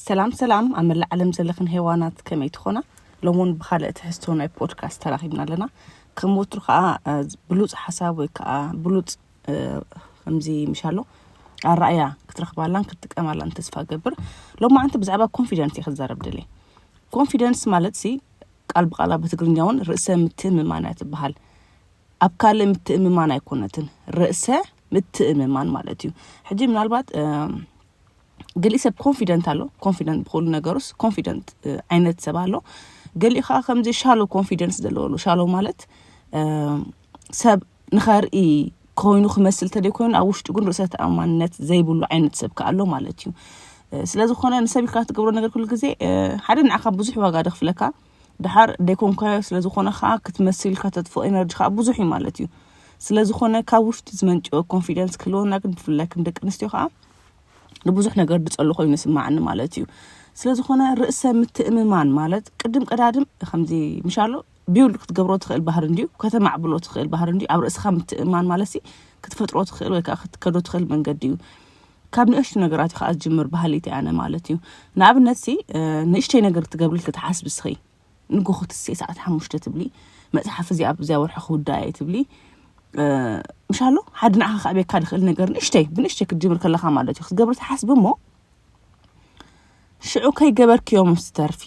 ሰላም ሰላም፣ ኣብ መላእ ዓለም ዘለኽን ሄዋናት ከመይ ትኾና? ሎሙን ብኻልእ ትሕዝቶ ናይ ፖድካስት ተራኺብና ኣለና። ከም ወትሩ ከዓ ብሉፅ ሓሳብ ወይ ከዓ ብሉፅ ከምዚ ምሻሎ ኣረኣያ ክትረኽባላን ክትጥቀማላን ተስፋ ገብር። ሎማዓንቲ ብዛዕባ ኮንፊደንስ እየ ክዛረብ ደልየ። ኮንፊደንስ ማለት ሲ ቃል ብቃላ ብትግርኛ እውን ርእሰ ምትእምማን እያ ትበሃል። ኣብ ካልእ ምትእምማን ኣይኮነትን፣ ርእሰ ምትእምማን ማለት እዩ። ሕጂ ምናልባት ገሊእ ሰብ ኮንፊደንት ኣሎ። ኮንፊደንት ብኩሉ ነገሩስ ኮንፊደንት ዓይነት ሰብ ኣሎ። ገሊእ ከዓ ከምዚ ሻሎ ኮንፊደንስ ዘለዎሉ። ሻሎ ማለት ሰብ ንኸርኢ ኮይኑ ክመስል ተደይ ኮይኑ ኣብ ውሽጡ ግን ርእሰ ተኣማንነት ዘይብሉ ዓይነት ሰብ ከዓ ኣሎ ማለት እዩ። ስለዝኾነ ንሰብ ኢልካ ትገብሮ ነገር ኩሉ ግዜ ሓደ ንዓኻ ብዙሕ ዋጋ ደኽፍለካ፣ ድሓር ደይኮንካዮ ስለዝኾነ ከዓ ክትመስል ኢልካ ተጥፍኦ ኤነርጂ ከዓ ብዙሕ እዩ ማለት እዩ። ስለዝኾነ ካብ ውሽጢ ዝመንጭወ ኮንፊደንስ ክህልወና ግን ብፍላይ ከም ደቂ ኣንስትዮ ከዓ ንብዙሕ ነገር ድፀሉ ኮይኑ ይስማዓኒ ማለት እዩ። ስለዝኾነ ርእሰ ምትእምማን ማለት ቅድም ቀዳድም ከምዚ ምሻሎ ቢውልድ ክትገብሮ ትኽእል ባህሪ እንድዩ፣ ከተማዕብሎ ትኽእል ባህሪ እንድዩ። ኣብ ርእስኻ ምትእምማን ማለት ሲ ክትፈጥሮ ትኽእል ወይ ከዓ ክትከዶ ትኽእል መንገዲ እዩ። ካብ ንእሽቱ ነገራት እዩ ከዓ ዝጅምር ባህሊት ኣነ ማለት እዩ። ንኣብነት ሲ ንእሽተይ ነገር ክትገብሪ ክትሓስብ ስኸይ ንጎ ክትስኤ ሰዓት ሓሙሽተ ትብሊ፣ መፅሓፍ እዚ ኣብዚኣ ወርሒ ክውዳእ እየ ትብሊ። ምሻሎ ሓደ ንዓኻ ክዕብየካ ዝኽእል ነገር ንእሽተይ ብንእሽተይ ክትጅምር ከለኻ ማለት እዩ ክትገብሪ ትሓስቢ እሞ ሽዑ ከይገበርክዮ ምስ ትተርፊ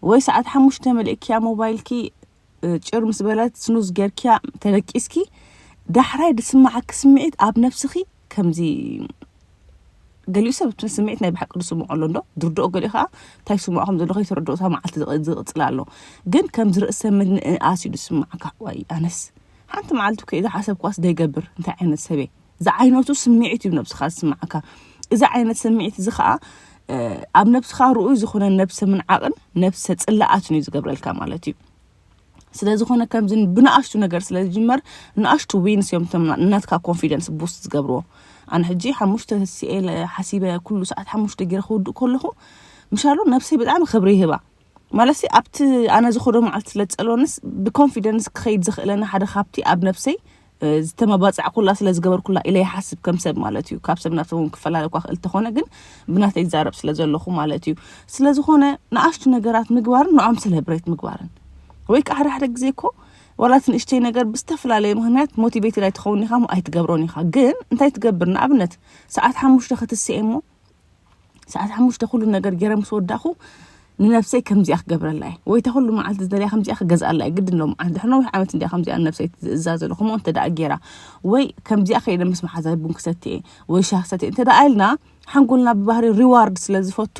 ወይ ሰዓት ሓሙሽተ መሊእክያ ሞባይልኪ ጭር ምስ በለት ስኑዝ ጌርክያ ተደቂስኪ ዳሕራይ ዝስማዓኪ ስምዒት ኣብ ነብስኺ ከምዚ ገሊኡ ሰብ እቲ ስምዒት ናይ ብሓቂ ዝስምዖ ኣሎ እንዶ ድርድኦ ገሊኡ ከዓ እንታይ ስምዖ ከም ዘሎ ከይተረድኦ እታ መዓልቲ ዝቕ- ዝቕፅል ኣሎ። ግን ከምዚ ርእሰ ምንእኣስ እዩ ዝስማዓካ። ዋይ ኣነስ ሓንቲ መዓልቲ እኮ እየ ዝሓሰብኳስ ዘይገብር እንታይ ዓይነት ሰበይ ዝዓይነቱ ስምዒት እዩ ነብስኻ ዝስማዓካ። እዚ ዓይነት ስምዒት እዚ ከዓ ኣብ ነብስኻ ርኡይ ዝኾነ ነብሰ ምንዓቕን ነብሰ ፅላኣትን እዩ ዝገብረልካ ማለት እዩ። ስለዝኾነ ከምዚ ብንኣሽቱ ነገር ስለዝጅመር ንኣሽቱ ዊንስ እዮም እቶም ናትካ ኮንፊደንስ ቡስት ዝገብርዎ። ኣነ ሕጂ ሓሙሽተ ሲኤ ሓሲበ ኩሉ ሰዓት ሓሙሽተ ገይረ ክውድእ ከለኹ ምሻሉ ነብሰይ ብጣዕሚ ክብሪ ይህባ። ማለት ኣብቲ ኣነ ዝኸዶ መዓልቲ ስለ ዝፀልወንስ ብኮንፊደንስ ክኸይድ ዘኽእለኒ ሓደ ካብቲ ኣብ ነብሰይ ዝተመባፃዕኩላ ስለ ዝገበርኩላ ኢለ ይሓስብ ከም ሰብ ማለት እዩ። ካብ ሰብ ናብ ሰብ እውን ክፈላለ እኳ ክእል ተኾነ ግን ብናተይ ይዛረብ ስለ ዘለኹ ማለት እዩ። ስለዝኾነ ንኣሽቱ ነገራት ምግባርን ንዖም ሰለብሬት ምግባርን ወይ ከዓ ሓደ ሓደ ግዜ እኮ ዋላ እቲ ንእሽተይ ነገር ብዝተፈላለየ ምክንያት ሞቲቬትድ ኣይትኸውን ኢኻ እሞ ኣይትገብሮን ኢኻ። ግን እንታይ ትገብር? ንኣብነት ሰዓት ሓሙሽተ ክትስኤ እሞ ሰዓት ሓሙሽተ ኩሉ ነገር ገይረ ምስ ወዳኹ ንነብሰይ ከምዚኣ ክገብረላ እየ ወይ እታ ኩሉ መዓልቲ ዝደልያ ከምዚኣ ክገዝኣላ እየ ግድን ሎም ዓንዲ ሕኖ ወይ ዓመት እንዲያ ከምዚኣ ንነብሰይ ዝእዛ ዘለኹ እሞ እንተ ደኣ ገይራ ወይ ከምዚኣ ከይደ ምስ መሓዛይ ቡን ክሰትየ ወይ ሻህ ክሰትየ እንተ ደኣ ኢልና ሓንጎልና ብባህሪ ሪዋርድ ስለ ዝፈቱ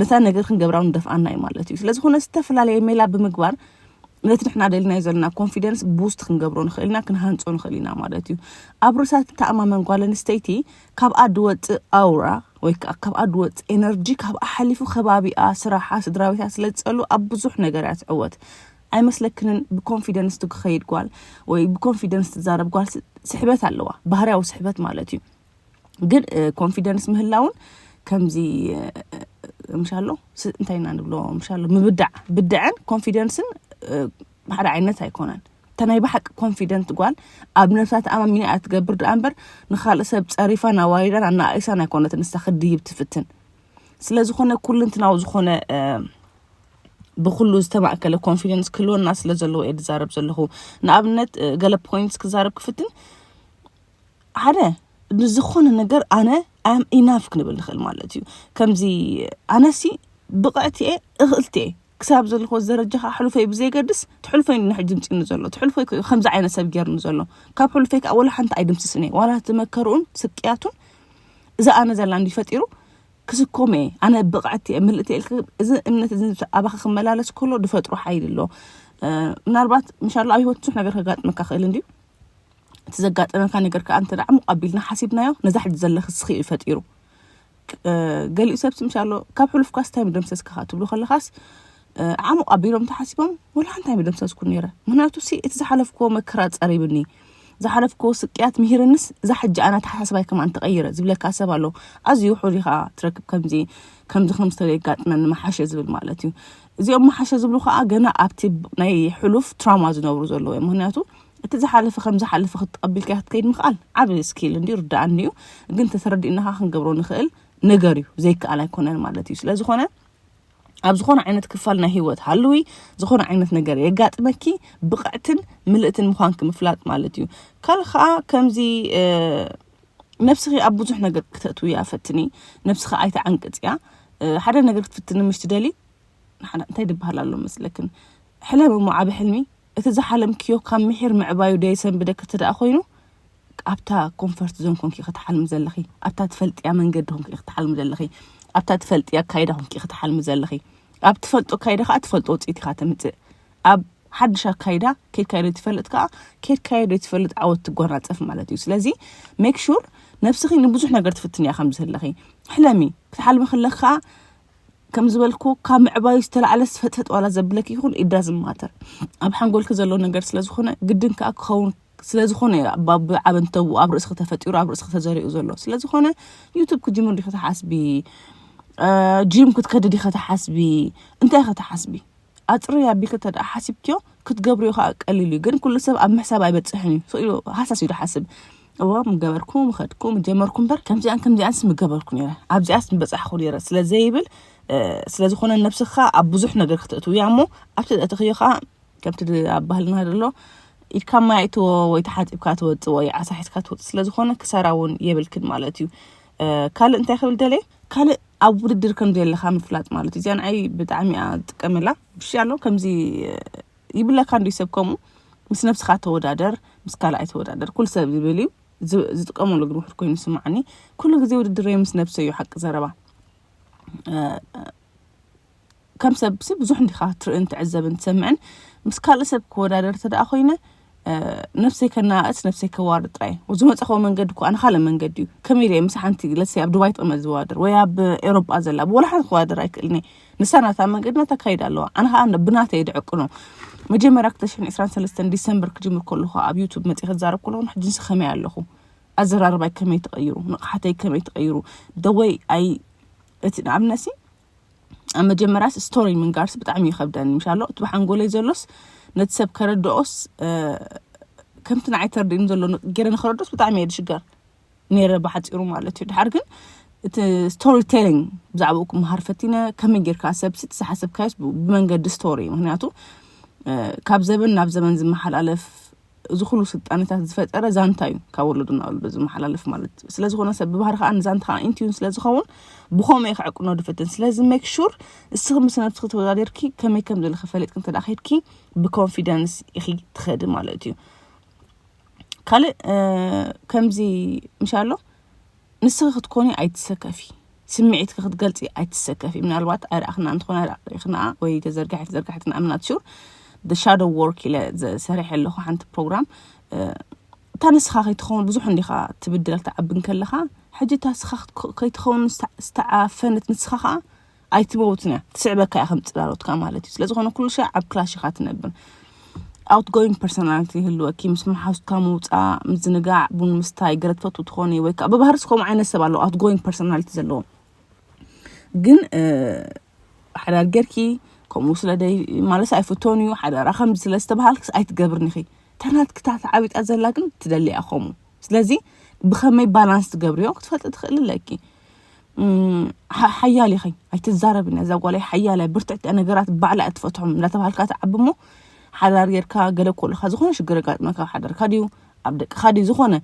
ነታ ነገር ክንገብራው ንደፍኣና እዩ ማለት እዩ። ስለዝኾነ ዝተፈላለየ ሜላ ብምግባር ነቲ ንሕና ደልናዮ ዘለና ኮንፊደንስ ቡስት ክንገብሮ ንኽእል ኢና ክንሃንፆ ንኽእል ኢና ማለት እዩ። ኣብ ርእሳ ትተኣማመን ጓል ኣንስተይቲ ካብኣ ድወፅእ ኣውራ ወይ ከዓ ካብኣ ድወፅእ ኤነርጂ ካብኣ ሓሊፉ ከባቢኣ ስራሓ ስድራ ቤታ ስለ ዝፀሉ ኣብ ብዙሕ ነገር እያ ትዕወት። ኣይመስለክንን ብኮንፊደንስ ትክኸይድ ጓል ወይ ብኮንፊደንስ ትዛረብ ጓል ስሕበት ኣለዋ፣ ባህርያዊ ስሕበት ማለት እዩ። ግን ኮንፊደንስ ምህላውን ከምዚ ምሻሎ እንታይ ኢና ንብሎ ምሻሎ ምብዳዕ ብድዐን ኮንፊደንስን ሓደ ዓይነት ኣይኮነን። እታ ናይ ብሓቂ ኮንፊደንት ጓል ኣብ ነብሳ ተኣማሚና እያ ትገብር ደኣ እምበር ንኻልእ ሰብ ፀሪፋን ኣዋሪዳን ኣነኣኢሳን ኣይኮነትን ንሳ ክድይብ ትፍትን። ስለዝኾነ ኩልንትናዊ ዝኾነ ብኩሉ ዝተማእከለ ኮንፊደንስ ክህልወና ስለ ዘለዎ እየ ዝዛረብ ዘለኹ። ንኣብነት ገለ ፖይንትስ ክዛረብ ክፍትን ሓደ ንዝኾነ ነገር ኣነ ኣም ኢናፍ ክንብል ንኽእል ማለት እዩ። ከምዚ ኣነሲ ብቕዕቲ እየ እኽእልቲ እየ ክሳብ ዘለኹ ደረጃ ከዓ ሕሉፈይ ብዘይገድስ ትሕልፈይ ንሕጂ ምፅኒ ዘሎ ትሕልፈይ ከምዚ ዓይነት ሰብ ገይርኒ ዘሎ ካብ ሕሉፈይ ከዓ ወላ ሓንቲ ኣይድምስስን እየ ዋላ ትመከርኡን ስቅያቱን እዚ ኣነ ዘላ እንዲ ፈጢሩ ክስኮም እየ ኣነ ብቕዕቲ እየ ምልእቲ እየ እዚ እምነት እዚ ኣባኻ ክመላለስ ከሎ ዝፈጥሮ ሓይል ኣሎ። ምናልባት ምሻሎ ኣብ ህይወት ብዙሕ ነገር ከጋጥመካ ክእል እንድዩ እቲ ዘጋጠመካ ነገር ከዓ እንተ ዓሙቕ ኣቢልና ሓሲብናዮ ነዛ ሕጂ ዘለኺ ስኺ እዩ ፈጢሩ። ገሊኡ ሰብሲ ምሻሎ ካብ ሕሉፍካስ እንታይ ምደምሰስካ ትብሉ ከለኻስ ዓሙቕ ኣቢሎም ተሓሲቦም ወላ እንታይ ምደምሰስኩ ነይረ ምክንያቱ ሲ እቲ ዝሓለፍክዎ መከራ ፀሪብኒ ዝሓለፍክዎ ስቅያት ምሂርንስ እዛ ሕጂ ኣነ ኣተሓሳስባይ ከማን ተቐይረ ዝብለካ ሰብ ኣሎ። ኣዝዩ ውሑድ ኢኻ ትረክብ ከምዚ ከምዚ ከም ዝተለይ ጋጥመኒ መሓሸ ዝብል ማለት እዩ። እዚኦም መሓሸ ዝብሉ ከዓ ገና ኣብቲ ናይ ሕሉፍ ትራውማ ዝነብሩ ዘለዉ እዮም። ምክንያቱ እቲ ዝሓለፈ ከም ዝሓለፈ ክትቀቢልካ ክትከይድ ምኽኣል ዓብ ስኪል እንዲ ርዳእ እንዲዩ። ግን ተተረዲእናኻ ክንገብሮ ንኽእል ነገር እዩ፣ ዘይከኣል ኣይኮነን ማለት እዩ። ስለዝኾነ ኣብ ዝኾነ ዓይነት ክፋል ናይ ህይወት ሃልዊ፣ ዝኾነ ዓይነት ነገር የጋጥመኪ፣ ብቕዕትን ምልእትን ምዃንኪ ምፍላጥ ማለት እዩ። ካልእ ከዓ ከምዚ ነብስኺ ኣብ ብዙሕ ነገር ክተእትውያ ፈትኒ። ነብስኺ ኣይተዓንቅፅያ። ሓደ ነገር ክትፍትኒ ምሽ ትደሊ፣ ንሓና እንታይ ድበሃል ኣሎ መስለክን? ሕለም እሞ ዓብ ሕልሚ። እቲ ዝሓለምክዮ ካብ ምሒር ምዕባዩ ደይሰንብደክ እቲ ደኣ ኮይኑ፣ ኣብታ ኮንፈርት ዞን ኮንኪ ክትሓልሚ ዘለኺ፣ ኣብታ ትፈልጥያ መንገዲ ኮንኪ ክትሓልሚ ዘለኺ፣ ኣብታ ትፈልጥያ ኣካይዳ ኮንኪ ክትሓልሚ ዘለኺ። ኣብ ትፈልጦ ኣካይዳ ከዓ ትፈልጦ ውፅኢት ኢኻ ተምፅእ። ኣብ ሓድሽ ኣካይዳ ኬድካዮ ዶ ትፈልጥ ከዓ፣ ኬድካዮ ዶ ትፈልጥ ዓወት ትጎናፀፍ ማለት እዩ። ስለዚ ሜክ ሹር ነብስኺ ንብዙሕ ነገር ትፍትንያ ከም ዘለኺ ሕለሚ። ክትሓልሚ ከለኺ ከዓ ከም ዝበልኩ ካብ ምዕባዩ ዝተላዕለ ፈጥፈጥ ዋላ ዘብለክ ይኹን ኢዳ ዝማተር ኣብ ሓንጎልኪ ዘሎ ነገር ስለዝኾነ ግድን ከዓ ክኸውን ስለዝኾነ እዩ ኣብ ዓበንተቡ ኣብ ርእስኺ ተፈጢሩ ኣብ ርእስኺ ተዘሪኡ ዘሎ። ስለዝኾነ ዩቱብ ክጅምር ዲኺ ተሓስቢ፣ ጂም ክትከዲ ዲኺ ተሓስቢ፣ እንታይ ኢኺ ተሓስቢ? ኣፅሪ ኣቢልኪ እንተ ደኣ ሓሲብክዮ ክትገብርዮ ከዓ ቀሊል እዩ። ግን ኩሉ ሰብ ኣብ ምሕሳብ ኣይበፅሕን እዩ። ስቕ ኢሉ ሃሳስ እዩ ዝሓስብ። እዎ ምገበርኩ ምኸድኩ ምጀመርኩ እምበር ከምዚኣን ከምዚኣንስ ምገበርኩ ነይረ፣ ኣብዚኣስ ምበፃሕኩ ነይረ ስለ ዘይብል፣ ስለዝኾነ ነብስኻ ኣብ ብዙሕ ነገር ክትእትውያ እሞ ኣብቲ ዘእተኽዮ ከዓ ከምቲ ኣብ ባህልና ዘሎ ኢድካ ማይ ኣይትዎ ወይ ተሓፂብካ ትወፅእ ወይ ዓሳ ሒዝካ ትወፅእ ስለዝኾነ ክሳራ እውን የብልክን ማለት እዩ። ካልእ እንታይ ክብል ደለየ? ካልእ ኣብ ውድድር ከም ዘለኻ ምፍላጥ ማለት እዩ። እዚኣ ንዓይ ብጣዕሚ እያ ዝጥቀመላ። ብሽ ኣሎ ከምዚ ይብለካ እንዲ ሰብ ከምኡ ምስ ነብስኻ ተወዳደር፣ ምስ ካልኣይ ተወዳደር ኩሉ ሰብ ዝብል እዩ። ዝጥቀመሉ ግን ውሕድ ኮይኑ ስማዓኒ። ኩሉ ግዜ ውድድረይ ምስ ነብሰ እዩ ሓቂ ዘረባ። ከም ሰብ ሲ ብዙሕ እንዲኻ ትርእን ትዕዘብን ትሰምዕን። ምስ ካልእ ሰብ ክወዳደር እንተ ደኣ ኮይነ ነብሰይ ከነኣእስ ነብሰይ ከዋርድ ጥራይ። ዝመፀኸዎ መንገዲ እኮ ኣነ ካልእ መንገዲ እዩ። ከመይ ኢለ ምስ ሓንቲ ለሰይ ኣብ ዱባይ ጥቕመ ዝወዳደር ወይ ኣብ ኤሮጳ ዘላ ብወላ ሓንቲ ክወዳደር ኣይክእልን እየ። ንሳ ናታ መንገዲ ናታ ካይድ ኣለዋ። ኣነ ከዓ ብናተይ ድዕቅኖ። መጀመርያ ክልተ ሽሕን ዕስራን ሰለስተን ዲሰምበር ክጅምር ከለኹ ኣብ ዩቱብ መፅእ ክዛረብ ከለኹ ሕጂ ንስ ከመይ ኣለኹ? ኣዘራርባይ ከመይ ተቐይሩ? ንቕሓተይ ከመይ ተቐይሩ? ደወይ ኣይ እቲ ንኣብነሲ ኣብ መጀመርያስ ስቶሪ ምንጋርስ ብጣዕሚ ይኸብደኒ ምሻሎ። እቲ ብሓንጎለይ ዘሎስ ነቲ ሰብ ከረድኦስ ከምቲ ንዓይ ተርድእኒ ዘሎ ገይረ ንኸረድኦስ ብጣዕሚ እየ ድሽገር ነይረ ብሓፂሩ ማለት እዩ። ድሓር ግን እቲ ስቶሪ ቴሊንግ ብዛዕባኡ ክምሃር ፈቲነ። ከመይ ጌርካ ሰብ ሲ ዝሓሰብካዮስ ብመንገዲ ስቶሪ፣ ምክንያቱ ካብ ዘበን ናብ ዘበን ዝመሓላለፍ እዚ ኩሉ ስልጣነታት ዝፈጠረ ዛንታ እዩ ካብ ወለዶ ናብ ወለዶ ዝመሓላለፍ ማለት እዩ። ስለዝኾነ ሰብ ብባህሪ ከዓ ንዛንታ ከዓ ኢንቲዩን ስለዝኸውን ብኸምኡ እዩ ክዕቅኖ ድፈትን። ስለዚ ሜክ ሹር እስኺ ምስ ነብስኺ ተወዳዲርኪ ከመይ ከም ዘለኺ ፈሊጥኪ እንተ ደኣ ከድኪ ብኮንፊደንስ ኢኺ ትኸዲ ማለት እዩ። ካልእ ከምዚ ምሻሎ ንስኺ ክትኮኒ ኣይትሰከፊ፣ ስምዒትኪ ክትገልፂ ኣይትሰከፊ። ምናልባት ኣይረኣኽና እንትኾነ ርኢኽና ወይ ተዘርጋሒ ተዘርጋሒ ትንኣምና ትሹር ሻዶ ወርክ ኢለ ሰሪሐ ኣለኹ ሓንቲ ፕሮግራም። እታ ንስኻ ከይትኸውን ብዙሕ እንዲኻ ትብድል ትዓቢ እንከለኻ፣ ሕጂ እታ ንስኻ ከይትኸውን ዝተዓፈነት ንስኻ ከዓ ኣይትመውትን እያ፣ ትስዕበካ እያ ከም ፅላሎትካ ማለት እዩ። ስለዝኾነ ኩሉ ሻዕ ኣብ ክላሽ ኢኻ ትነብር። ኣውትጎይንግ ፐርሶናሊቲ ይህልወኪ፣ ምስ መሓዙትካ ምውፃእ፣ ምዝንጋዕ፣ ቡን ምስታይ፣ ገለ ትፈትው ትኾኒ ወይ ከዓ ብባህርስ ከምኡ ዓይነት ሰብ ኣለዎ ኣውትጎይንግ ፐርሶናሊቲ ዘለዎ። ግን ሓዳር ጌርኪ ከምኡ ስለ ደይ ማለት ኣይፍቶን እዩ ሓዳራ ከምዚ ስለ ዝተባሃልክስ ኣይትገብርን ኢኺ። ተናትክታት ዓቢጣ ዘላ ግን ትደልያ ከምኡ። ስለዚ ብኸመይ ባላንስ ትገብርዮ ክትፈልጢ ትኽእል ኣለኪ። ሓያል ኢኸ ኣይትዛረብን እዛ ጓለይ ሓያል እያ ብርትዕቲ እያ ነገራት ባዕላ እያ ትፈትሖም እንዳተባሃልካ ትዓቢ እሞ ሓዳር ጌርካ ገለ ኮልኻ ዝኾነ ሽግር ኣጋጥመካ ኣብ ሓዳርካ ድዩ ኣብ ደቅኻ ድዩ ዝኾነ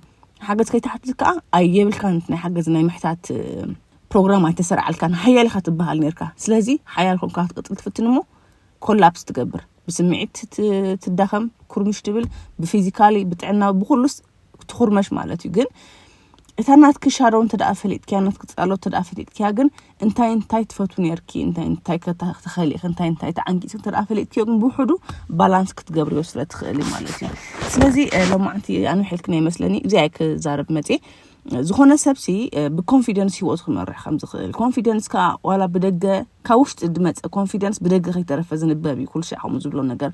ሓገዝ ከይትሓትት ከዓ ኣየብልካን ናይ ሓገዝ ናይ ምሕታት ፕሮግራም ኣይተሰርዓልካን ሓያል ኢኻ ትበሃል ኔርካ ስለዚ ሓያል ኮንካ ክትቅፅል ትፍትን እሞ ኮላፕስ ትገብር ብስምዒት ትዳኸም ኩርምሽ ትብል ብፊዚካሊ ብጥዕና ብኩሉስ ትኹርመሽ ማለት እዩ ግን እታ ናትኪ ሻዶ እንተ ደኣ ፈሊጥክያ ናትኪ ፃሎ እንተ ደኣ ፈሊጥክያ ግን እንታይ እንታይ ትፈቱ ነርኪ እንታይ እንታይ ከተኸሊእክ እንታይ እንታይ ተዓንቂፅክ እንተ ደኣ ፈሊጥክዮ ግን ብውሕዱ ባላንስ ክትገብርዮ ስለ ትኽእሊ ማለት እዩ ስለዚ ሎማዕንቲ ኣንውሕልክን ኣይመስለኒ እዚ ኣይክዛረብ መፅእ ዝኾነ ሰብሲ ብኮንፊደንስ ህይወቱ ክመርሕ ከም ዝኽእል ኮንፊደንስ ከዓ ዋላ ብደገ ካብ ውሽጢ ዝመፀ ኮንፊደንስ ብደገ ከይተረፈ ዝንበብ እዩ ኩሉ ሻዕ ከምኡ ዝብሎ ነገር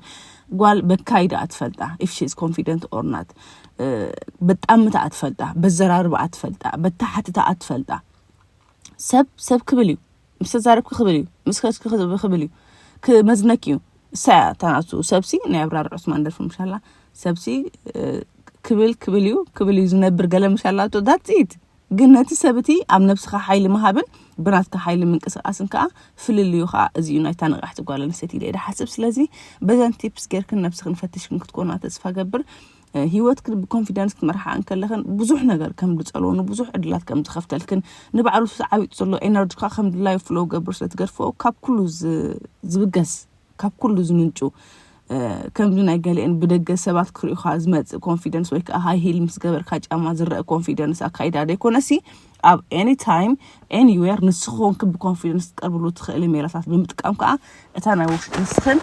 ጓል በካይ ደኣ ትፈልጣ if she is confident or not በጣምታ ትፈልጣ በዘራርባ ትፈልጣ በታሓትታ ትፈልጣ ሰብ ሰብ ክብል እዩ ምስ ተዛረብኪ ክብል እዩ ምስ ከድኪ ክብል እዩ ክመዝነኪ እዩ እሳ እያ እታ ናቱ ሰብሲ ናይ ኣብራር ዑስማን ደርፊ ምሻላ ሰብሲ ክብል ክብል እዩ ክብል እዩ ዝነብር ገለ ምሻላ that's it ግን ነቲ ሰብ እቲ ኣብ ነብስኻ ሓይሊ ምሃብን ብናትካ ሓይሊ ምንቅስቃስን ከዓ ፍልልዩ ከዓ እዚ እዩ ናይታ ንቕሕቲ ጓል ኣንስተይቲ ኢለ እየ ሓስብ። ስለዚ በዘን ቲፕስ ጌርክን ነብስኽን ፈትሽክን ክትኮና ተስፋ ገብር። ህይወትክን ብኮንፊደንስ ክትመርሓ እንከለኽን ብዙሕ ነገር ከም ዝፀልዎ ንብዙሕ ዕድላት ከም ዝኸፍተልክን ንባዕሉ ዓቢጡ ዘሎ ኤነርጂካ ከም ድላዩ ፍሎው ገብር ስለ ትገድፎ ካብ ኩሉ ዝብገስ ካብ ኩሉ ዝምንጩ ከምዚ ናይ ገሊአን ብደገ ሰባት ክርእዩካ ዝመፅእ ኮንፊደንስ ወይ ከዓ ሃይ ሂል ምስ ገበርካ ጫማ ዝረአ ኮንፊደንስ ኣካይዳ ዘይኮነሲ ኣብ ኤኒ ታይም ኤኒዌር ንስኹን ክቢ ኮንፊደንስ ትቀርብሉ ትኽእል ሜላታት ብምጥቃም ከዓ እታ ናይ ውሽጢ ንስኽን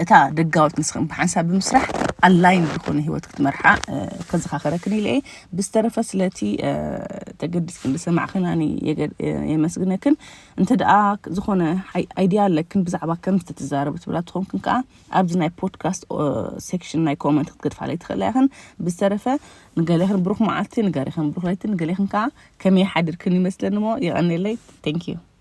እታ ደጋዊት ንስኽን ብሓንሳብ ብምስራሕ ኣላይን ዝኾነ ህይወት ክትመርሓ ከዘኻኸረክን ኢለ እየ። ብዝተረፈ ስለቲ ተገዲስክን ዝሰማዕክናኒ የመስግነክን። እንተ ደኣ ዝኾነ ኣይድያ ኣለክን ብዛዕባ ከም ዝተትዛረቡ ትብላ ትኾንክን ከዓ ኣብዚ ናይ ፖድካስት ሴክሽን ናይ ኮመንት ክትገድፋለይ ትኽእላ ኢኽን። ብዝተረፈ ንገሌኽን ብሩኽ መዓልቲ፣ ንገሌኽን ብሩኽ ለይቲ፣ ንገሌኽን ከዓ ከመይ ሓዲርክን ይመስለኒ እሞ የቐኔለይ። Thank you።